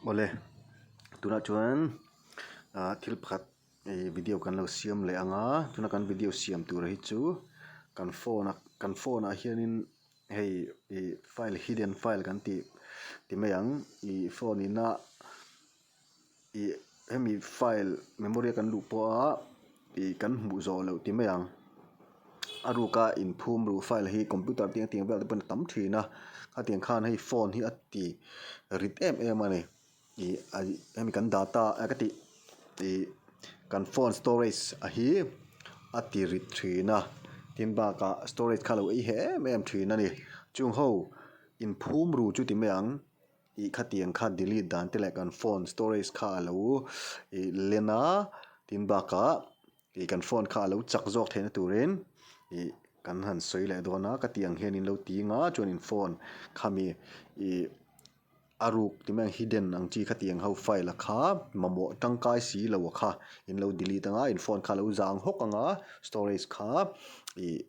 Awle tunah chuan ah thil pakhat ih video kan lo siam leh ang a tuna kan video siam tur hi chu kan phone a kan phone ah hianin hei ih file hidden file kan tih ti mai ang ih phone ina ih hemi file memory a kan luh pawha ih kan hmuh zawh loh ti mai ang a ruka inphum ruh file hi computer te tiang vel te pawn a tam thin a khatiang khan hei phone hi a ti rit em em a ni ih hemi kan data a ka tih ih kan phone storage a hi a ti rit thin a tin bakah storage kha a lo ei heh em em thin a ni chung ho inphum ruh chu ti mai ang. Ih khatiang kha delete dan te leh kan phone storage kha a lo ih len a tin bakah ih kan phone kha a lo chak zawk theihna turin ih kan han sawi leh dawn a ka tih ang hian in lo ti nga chuan in phone khami ih a ruk ti mai ang hidden ang chi khatiang ho file a kha mamawh tangkai si lo a kha in lo delete anga in phone kha a lo zang hawk anga storage kha ih.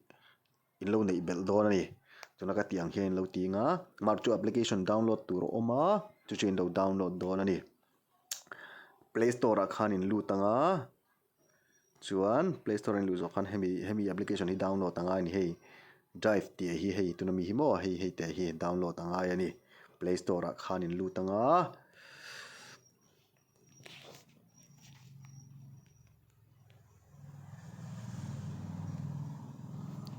In lo neih belh dawn a ni. Tuna ka tih ang hian in lo ti ang a, mark chu application download tur a awm a, chu chu in lo download dawn a ni. Play store ah khan in lut ang a, chuan play store a in luh zawh khan hemi hemi application hi download a ngai a ni hei drive tih hi hei tuna mi hi maw hei hei teh hi download a ngai a ni. Play store ah khan in lut ang a.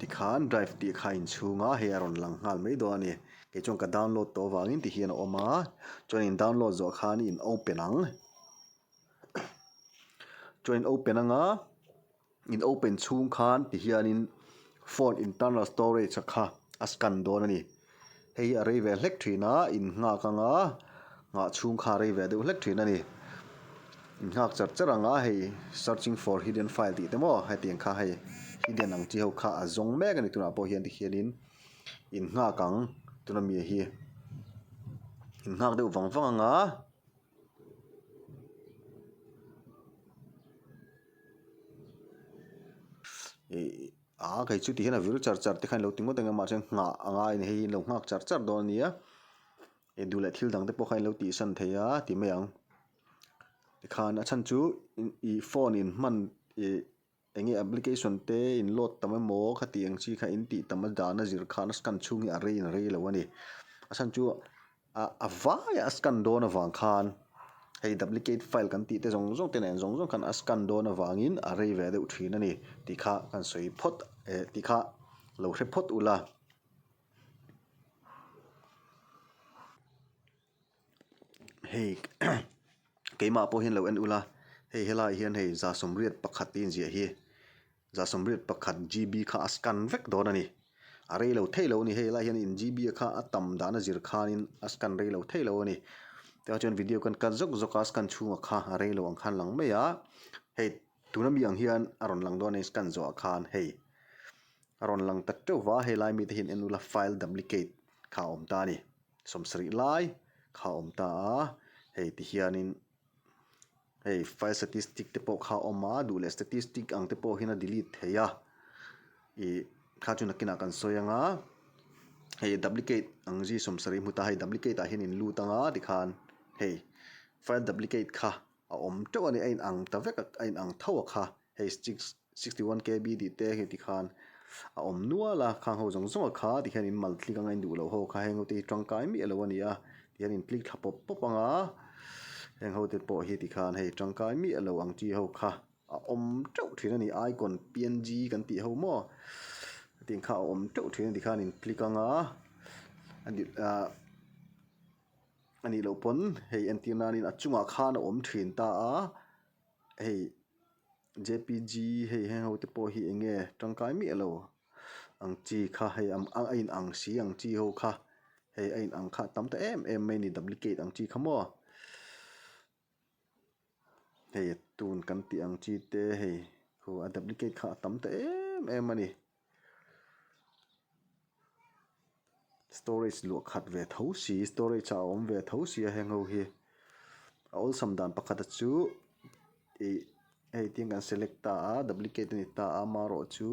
Tikhan drive tih kha a inchhung a hei a rawn lang nghal mai dawn a ni kei chuan ka download tawh avangin ti hian a awm a chuan in download zawh khan in open ang chuan in open anga. In open chhung khan ti hianin phone internal storage a kha a scan dawn a ni. Hei hi a rei ve hlek thin a, in nghak anga nghah chhung kha a rei ve deuh hlek thin a ni. In nghak char char ang a hei searching for hidden file tih te maw hetiang kha hei hidden ang chi ho kha a zawng mek a ni tunah pawh hian ti hianin in nghak ang tuna mi hi in nghak deuh vang vang ang a. Ih a kei chu ti hian a vil char char te khan ilo ti ngawt ang a mahse nghah a ngai a ni hei hi inlo nghak char char dawn a nia ih duh leh thil dang te pawh kha inlo tihsan thei a ti mai ang tikhan a chhan chu ih phone in hman ih. Enge application te in load tam emaw khati ang chi kha in tih tam a dahna zir khan a scan chhung hi a rei in a rei lo a ni. A chhan chu a a vaia a scan dawn avang khan hei duplicate file kan tih te zawng zawng te nen zawng zawng khan a scan dawn avangin a rei ve deuh thin a ni tih kha kan sawi phawt eh tih kha lo hre phawt ula. Hei keimah pawh hian lo en ula hei helaiah hian hei 181 tih inziah hi 181 GB kha a scan vek dawn a ni a rei lo thei lo a ni hei helaiah hian in GB kha a tam dan a zir khanin a scan rei lo thei lo a ni tah chuan video kan cut zawk zawk a scan chhungah kha a rei lo ang khan lang mai a hei tuna mi ang hian a rawn lang dawn a ni scan zawhah khan hei a rawn lang ta teuh va helai mite hian en ula file duplicate kha a awm ta a ni. Sawmsarih lai kha a awm ta a, hei ti hianin hei file statistic te pawh kha a awm a, duh leh statistic ang te pawh hian a delete thei a, ih kha chu nakinah kan sawi ang a, hei duplicate ang zi 70 hmu ta hei duplicate ah hian in lut ang a tikhan hei file duplicate kha a awm teuh a ni a inang ta vek a a inang tho a kha hei six 61 kb tih te hei tikhan a awm nual a khang ho zawng zawng a kha tikhian in mal click anga in duh loh ho kha heng ho te hi tangkai miah lo a ni a tihian in click thla pawp pawp ang a heng ho te pawh hi tikhan hei tangkai miah lo ang chi ho kha a awm teuh thin a ni icon png kan tih ho maw hetiang kha a awm teuh thin a tikhan in click ang a ah. A nih loh pawn hei entir nanin a chungah khan a awm thin ta a, hei jpg hei heng ho te pawh hi eng nge tangkai miah lo ang chi kha hei a in ang si ang chi ho kha hei a in ang kha a tam ta em em mai a ni duplicate ang chi kha maw hei tun kan tih ang chi te hei khu a duplicate kha a tam ta em em a ni. Storage luah khat ve tho si storage ah a awm ve tho si a heng ho hi a awlsam dan pakhat a chu ih hei tiang kan select ta a duplicate a ni ta a amaherawh chu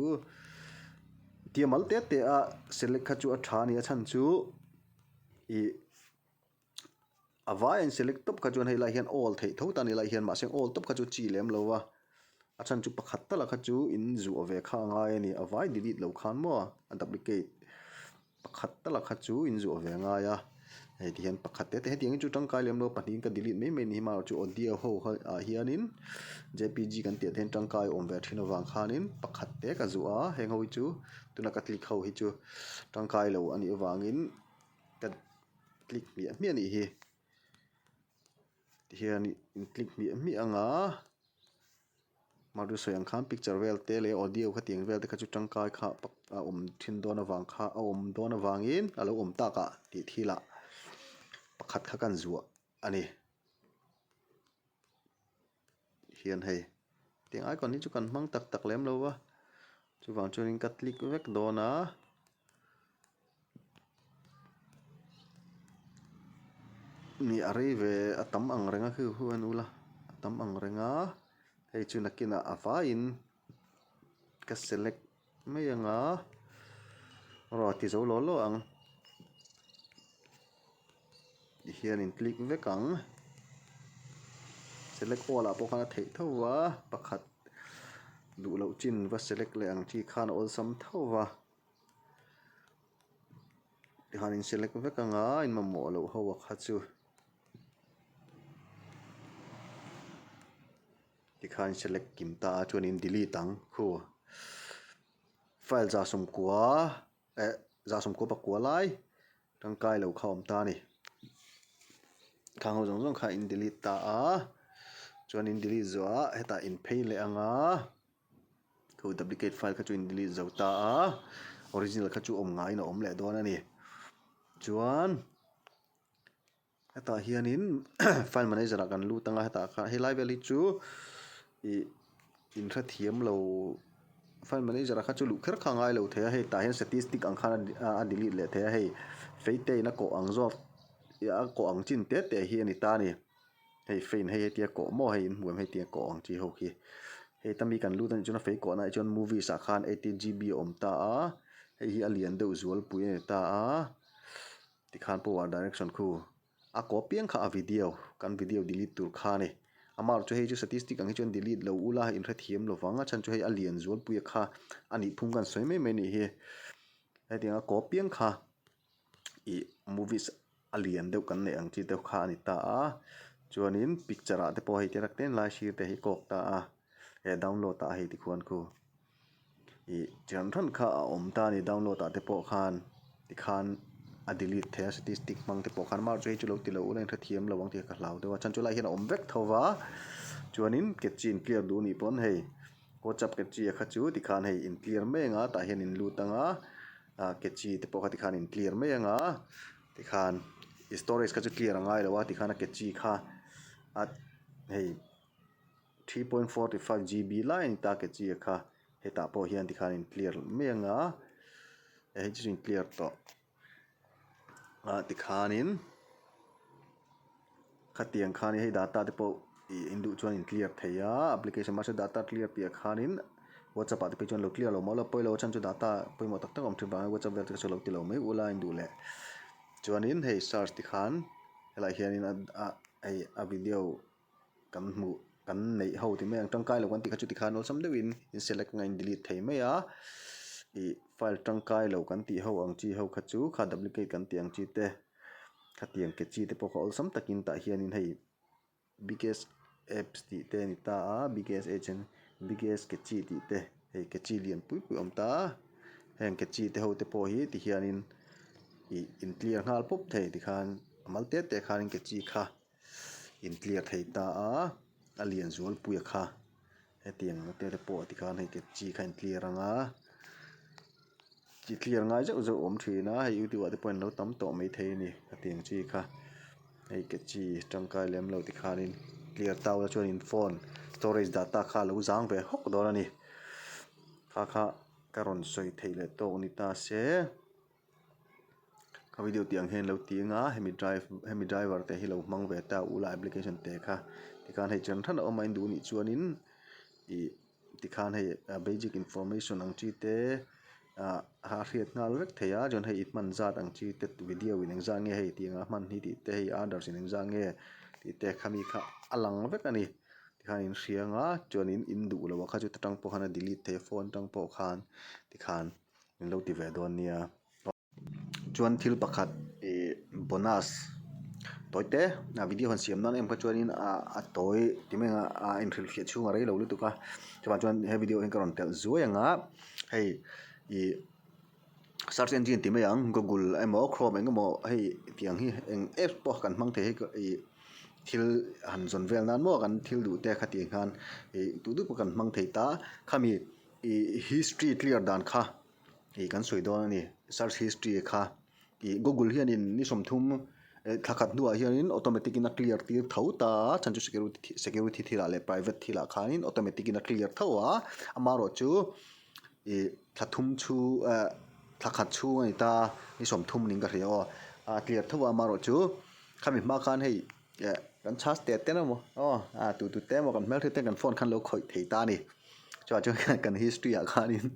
tia mal te te a select kha chu a tha a ni a chhan chu ih. A vai a in select tawp kha chuan hei lai hian all theih tho ta a ni lai hian mahse all tawp kha chu chi lem lo va a chhan chu pakhat tala kha chu in zuah ve kha a ngai a ni a vai delete lo khan maw a duplicate pakhat tala kha chu in zuah ve a ngai a hei ti hian pakhat te te hetiang hi chu tangkai lem lo pahnih in ka delete mai mai a ni hi marawh chu audio ho kha ah hianin jpg kan tih ah te hian tangkai a awm ve thin avang khanin pakhat te ka zuah a heng ho hi chu tuna ka click ho hi chu tangkai lo a nih avangin ka click hmiah hmiah a nih hi tihian in click hmiah hmiah ang a Mahse sawi ang khan picture vel te leh audio khatiang vel te kha chu tangkai kha a awm thin dawn avang kha a awm dawn avangin a lo awm tak ah tih thil ah pakhat kha kan zuah a ni. Hian hei tiang icon hi chu kan hmang tak tak lem lo va chuvang chuanin ka click vek dawn a. Ni a rei ve a tam ang reng a khi hu en ula a tam ang reng a hei chu nakinah a vaiin ka select mai ang a raw ti zo law law ang tihian in click vek ang select all ah pawh khan a theih tho va pakhat duh loh chin va select leh ang chi khan a awlsam tho va. Tikhan in select vek ang a in mamawh loh ho a kha chu tikhan in select kim ta a chuan in delete ang khu file 190 eh 99 lai tangkai lo kha a awm ta a ni khang ho zawng zawng kha in delete ta a chuan in delete zawh ah hetah in phei leh ang a. Thu duplicate file kha chu in delete zo ta a, original kha chu awm ngaiin a awm leh dawn a ni. Chuan hetah hianin file manager ah kan lut anga hetah khan helai vel hi chu ih in hrethiam lo file manager ah kha chu luh kher kha a ngai lo thei a hei tah hian statistic ang khan a delete leh thei a hei feite in a kawh ang zawk a kawh ang chin te te hi a ni ta a ni. Hei fein hei hetia kawh maw hei in hmu em hetia kawh ang chi ho khi hei ta mi kan lut anih chuan a fei kawhna ah chuan movies ah khan eighteen G B a awm ta a hei hi a lian deuh zual pui a ni ta a tikhan power direction khu a kawh piang kha a video kan video delete tur kha a ni amaherawhchu chu hei chu statistic ang hi chuan delete lo ula in hrethiam lo vang a chhan chu hei a lian zual pui a kha a nih phung kan sawi mai mai a nih hi hetiang a kawh piang kha. Ih movies a lian deuh kan neih ang chi deuh kha a ni ta a chuanin picture ah te pawh hei te rak te lai sir te hi kawk ta a he download ah hei tikhuan khu ih thian hran kha a awm ta a ni download ah te pawh khan tikhan a delete thei a statistic hmang te pawh khan amaherawhchu hei chu lo ti lo ula inhrethiam lo ang tih ka hlau deuh a chhan chu lai hian a awm vek tho va chuanin catchy in clear duh anih pawn hei whatsapp catchy a kha chu tikhan hei in clear mai ang a tah hian in lut ang a. ah ke chi te pawh kha tikhan in clear mai ang a tikhan i storage kha chu clear a ngai lo a tikhan a ke chi kha a hei 3.45 GB lai a ni ta ke chi kha hetah pawh hian tikhan in clear mai ang a hei chu in clear tawh ah tikhanin. Khatiang khan hei data te pawh ih in duh chuan in clear thei a application mahse data clear piah khanin whatsapp ah te phei chuan lo clear lo maw lo pawilo a chhan chu data pawimawh tak tak a awm thin vangin whatsapp vel te chu lo ti lo mai ula in duh leh chuanin hei search ti khan helaiah hianin a hei a video kan hmuh kan neih ho ti mai ang tangkai lo kan tih kha chuti khan awlsam deuhin in select anga in delete thei mai a ih file tangkai lo kan tih ho ang chi ho kha chu kha duplicate kan tih ang chi te. Khatiang ke chi te pawh kha awlsam takin tah hianin hei biggest apps tih te a ni ta a biggest agent biggest ke chi tih te hei ke chi lian pui pui a awm ta a heng ke chi te ho te pawh hi ti hianin ih in clear nghal pawp thei tikhan a mal te te khanin ke chi kha in clear thei ta a a lian zual pui a kha hetiang te te pawh tikhan hei ke chi kha in clear ang a. Chi clear ngai zeuh zeuh awm thin a hei youtube ah te pawh an lo tam tawh maithei a ni hetiang chi kha hei ke chi tangkai lem lo tikhanin clear ta ula chuanin phone storage data kha a lo zang ve hawk dawn a ni kha kha ka rawn sawi theih leh tawk ni ta se ka video tih ang hian lo ti anga hemi drive hemi driver te hi lo hmang ve ta ula application te kha tikhan hei chan hran a awm a in duh anih chuanin ih. Tikhan hei basic information ang chi te. Ah a hriat nghal vek thei a chuan hei i hman zat ang chi te video in engzah nge hei tih anga hman hi tih te hei others in engzah nge tih te khami kha a lang vek a ni tikhan in hria anga chuanin in duh loh ah kha chu ta tang pawh khan a delete thei a phone atang pawh khan tikhan in lo ti ve dawn nia. Chuan thil pakhat ih bonus tawi te a video han siam nan em kha chuanin ah a tawi ti mai ang a inhrilhfiah chhung a rei lo lutuk a chuvang chuan he video hi ka rawn telh zuai ang a hei ih search engine ti mai ang google emaw chrome eng emaw hei tiang hi eng apps pawh kan hmang thei hi ih thil han zawn vel nan maw kan thil duh te kha tih khan ih duh duh pawh kan hmang thei ta khami ih history clear dan kha. Ih kan sawi dawn a ni search history kha ih google hianin ni 30 thla khat hnuah hianin automatic in a clear tir tho ta a chhan chu security security thilah leh private thilah khanin automatic in a clear tho a amaherawhchu ih thla thum chhu eh thla khat chhung a ni ta ni 30 niin ka hria aw a clear tho a amaherawhchu khami hma khan hei eh kan chhas teh ten emaw aw a tu tu te emaw kan hmelhriat ten kan phone khan lo khawih thei ta a ni chuvang chuan kan history ah khanin.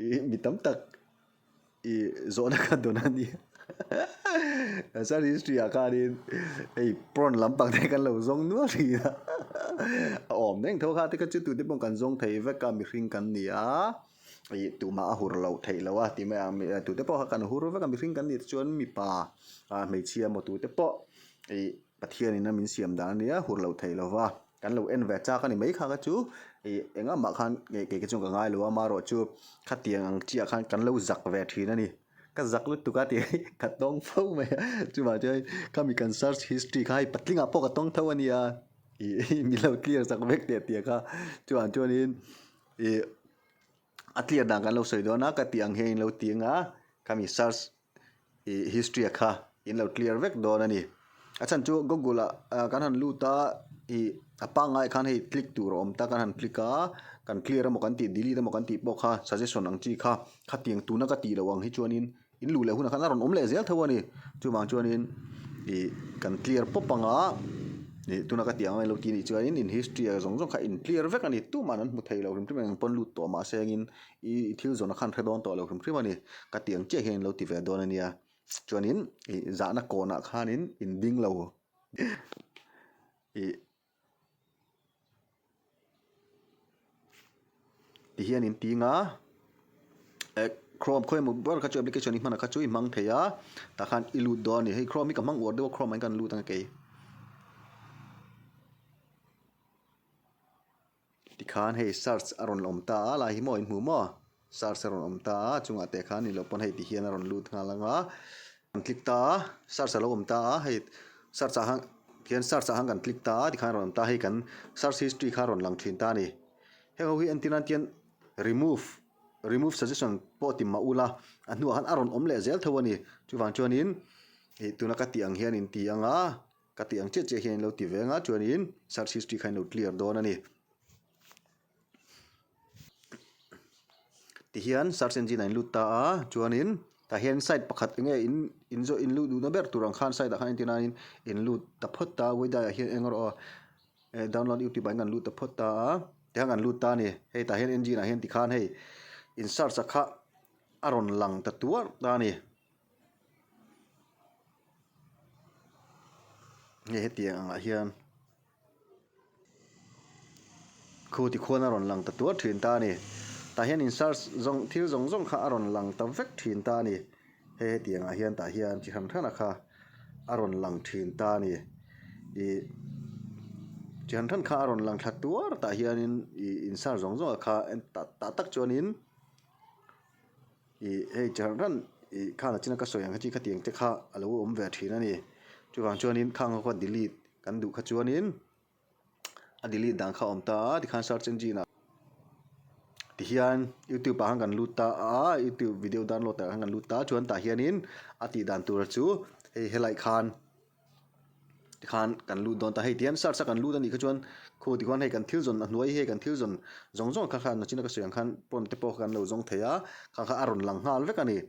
Ih mi tam tak ih zawhna kha dawn a ni search history ah khanin hei prawn lampang te kan lo zawng nual thin a a awm reng tho kha te kha chu tute pawh kan zawng thei vek a mihring kan ni a ih tumah a hur loh theih loh a ti mai ang tute pawh kha kan hur vek a mihring kan nih te chuan mipa ah hmeichhia emaw tute pawh ih Pathianin a min siam dan a nia hur loh theih lova kan lo en ve chak a ni mai kha kha chu ih engah mah khan kei kei chuan ka ngai lo a amaherawh chu khatiang ang chiah khan kan lo zak ve thin a ni ka zak lutuk a tih hi ka tawng fo mai a chuvang chuan khami kan search history kha hei patlingah pawh ka tawng tho a nia ih min lo clear sak vek teh tih kha chuvang chuanin ih a clear dan kan lo sawi dawn a ka tih ang hian in lo ti ang a khami search. Ih history a kha in lo clear vek dawn a ni. A chhan chu google ah kan han lut a ih a pangngai khan hei click tur a awm ta kan han click a kan clear emaw kan tih delete emaw kan tih pawh kha suggestion ang chi kha khatiang tuna ka tih loh ang hi chuanin in luh leh hunah khan a rawn awm leh zel tho a ni. Chuvang chuanin ih kan clear pawp anga ih tuna ka tih ang a lo tih anih chuanin in history ah zawng zawng kha in clear vek a ni. Tumah an hmu thei lo hrim hrim eng pawn lut tawh mahse engin I thil zawnah khan hre dawn tawh lo hrim hrim a ni. Ka ti ang chiah hian in lo ti ve dawn a nia. Chuanin ih zahna kawnah khanin in ding lo ih ti hian in ting a. Eh Chrome khawi emaw ber kha chu application i hman ah kha chu i hmang thei a. Tah khan i lut dawn a ni. Hei Chrome hi ka hmang uar deuh a Chrome ah hian ka han lut ang a kei. Tikhan hei search a rawn awm ta a lai hi maw in hmu maw search a rawn awm ta a chungah te khan ilo pawn hei ti hian a rawn lut nghal ang a kan click ta a search alo awm ta a hei search ah khan tihian search ah khan kan click ta a tikhan a rawn awm ta a hei kan search history kha a rawn lang thin ta a ni heng ho hi entir nan tian remove remove suggestion pawh ti mah ula a hnuah khan a rawn awm leh zel tho a ni chuvang chuanin ih tuna ka tih ang hian in ti ang a. Ka tih ang chiah chiah hian in lo ti ve anga chuanin search history kha in lo clear dawn a ni. Tihian search engine ah in lut ta a chuanin tah hian site pakhat enge in in zawh in luh duhna ber tur ang khan site ah khan entir nain in lut ta phawt ta a weather ah hian eng erawh aw eh download youtube ah hian kan lut ta phawt ta a tihian kan lut ta a ni hei tah hian engine ah hian tikhan hei in search a kha a rawn lang ta tuar ta a ni. Hei hetiang angah hian khu tikhuan a rawn lang ta tuar thin ta a ni. Tah hian in search zawng thil zawng zawng kha a rawn lang ta vek thin ta a ni. Hei hetiang ah hian tah hian chi hran hran a kha a rawn lang thin ta a ni. Ih chi hran hran kha a rawn lang thla tuar tah hianin ih in search zawng zawng a kha tah tak chuanin. Ih hei chi hran hran ih khan a china ka sawi ang kha chi khatiang te kha a lo awm ve thin a ni. Chuvang chuanin khang ho kha delete kan duh kha chuanin a delete dan kha a awm ta a tikhan search engine ah tihian youtube ah khan kan lut ta a youtube video download ah khan kan lut ta a chuan tah hianin a tih dan tur chu hei helai khan. Tikhan kan lut dawn ta hei tihian search a kan lut a nih kha chuan khu tikhuan hei kan thil zawn a hnuai hi hei kan thil zawn zawng zawng kha khan nachina ka sawi ang khan pawn te pawh kha kan lo zawng thei a kha kha a rawn lang nghal vek a ni.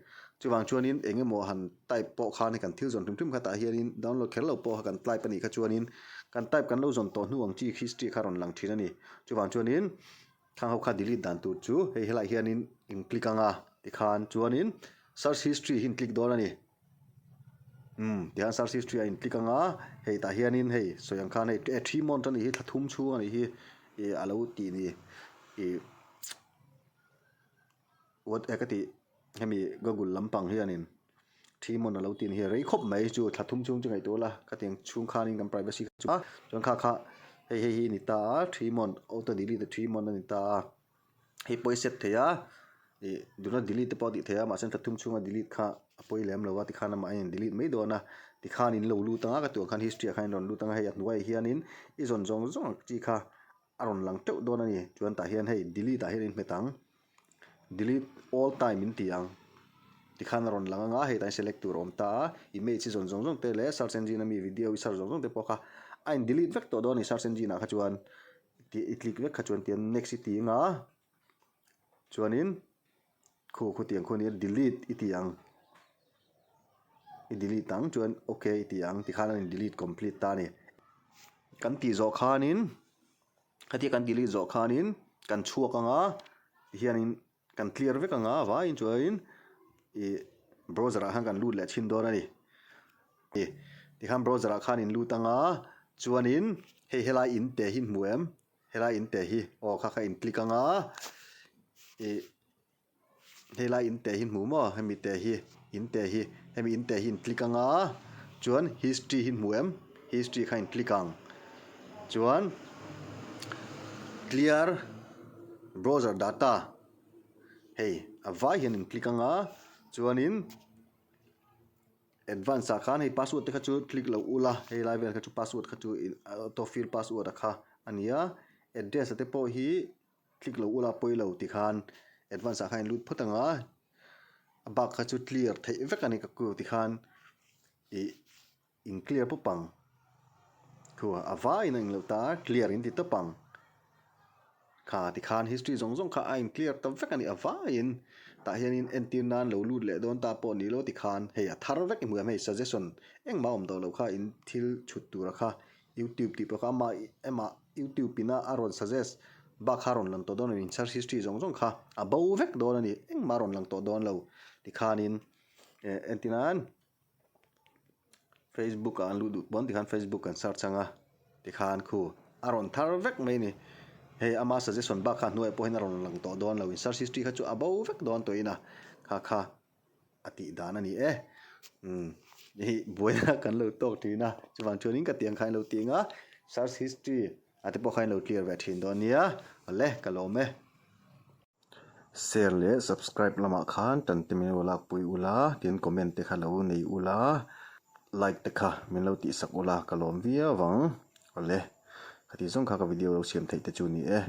Chuvang chuanin eng emaw han type pawh khan hei kan thil zawn hrim hrim kha tah hianin download kher lo pawh kha kan type a nih kha chuanin kan type kan lo zawn tawh hnu ang chi history kha a rawn lang thin a ni. Chuvang chuanin. Khang ho kha delete dan tur chu hei helaiah hianin in click ang a tikhan chuanin search history hi in click dawn a ni. Umm tihian search history a in click ang a hei tah hianin hei sawi ang khan hei e 3 month a nih hi thla thum chhung a nih hi ih a lo tih ni ih. What e ka tih hemi google lampang hianin thi mawn alo tih hi a rei khawp mai chu thla thum chhung chu ngaihtuah ula ka tiang chhung khanin kan privacy kha chu a chuan kha kha hei hei hi a ni ta a thi mawn auto delete a thi mawn a ni ta a hei pawh i set thei a ih do not delete te pawh a tih theih a mahse thla thum chhunga delete kha a pawi lem lo a tikhan amah a in delete mai dawn a tikhan in lo lut ang a ka tuah khan history ah khan in rawn lut ang a hei a hnuaiah hianin i zawn zawng zawng ang chi kha. A rawn lang teuh dawn a ni. Chuan tah hian hei delete ah hian in hmet ang. Delete all time in ti ang. Tikhan a rawn lang anga hei tah hian select tur a awm ta a. Image hi zawn zawng zawng te leh search engine ami video i search zawng zawng te pawh kha a in delete vek tawh dawn a ni search engine ah kha chuan i click vek kha chuan tian next i ti anga chuanin Khu khu tiang khu nia delete i ti ang i delete ang chuan ok i ti ang tikhan a in delete complete ta a ni. Kan tih zawh khanin khatia kan delete zawh khanin kan chhuak ang a tihianin kan clear vek ang a vaiin chuanin ih browser ah khan kan lut leh chhin dawn a ni. Tikhan browser ah khan in lut ang a chuanin hei helai in te hi hmu em? Helai in te hi aw kha kha in click anga ih helai in te hi hmu maw hemi te hi in te hi hemi in te hi in click anga chuan history hi hmu em history kha in click ang chuan clear browser data hei a vai hian in click anga chuanin. Advance ah khan hei password te kha chu click loh ula hei lai vel kha chu password kha chu ih auto fill password a kha a ni a address ah te pawh hi click loh ula pawi lo ti khan advance ah khan in lut phawt ang a a bak kha chu clear theih vek a ni ka ku ti khan ih in clear pawp ang thu a vaiin a englo ta clear in ti tawp ang. Kha tikhan history zawng zawng kha a in clear ta vek a ni a vaiin tah hianin entir nan lo lut leh dawn ta pawh ni lo tikhan hei a thar vek i hmu em hei suggestion engmah a awm tawh loh kha in thil chhut tura kha youtube tih pawh kha amah emah youtube ina a rawn suggest bak kha a rawn lang tawh dawn a ni in search history zawng zawng kha a bo vek dawn a ni engmah a rawn lang tawh dawn lo tikhanin eh entir nan. Facebook ah an luh duh pawn tikhan Facebook kan search ang a tikhan khu a rawn thar vek mai a ni hei ama suggestion bak kha hnuaiah pawh hian a rawn lang tawh dawn lo in search history kha chu a bo vek dawn tawh in a kha kha a tih dan a ni e umm hei buaina kan lo tawk thin a chuvang chuanin ka tiang kha in lo tih ang a search history ah te pawh khan in lo clear ve thin dawn nia awle ka lawm e. Share leh subscribe lamah khan tan te min lo lakpui ula tin comment te kha lo nei ula like te kha min lo tihsak ula ka lawm viau vang awle khati zawng kha ka video lo siam theih te chu ni e.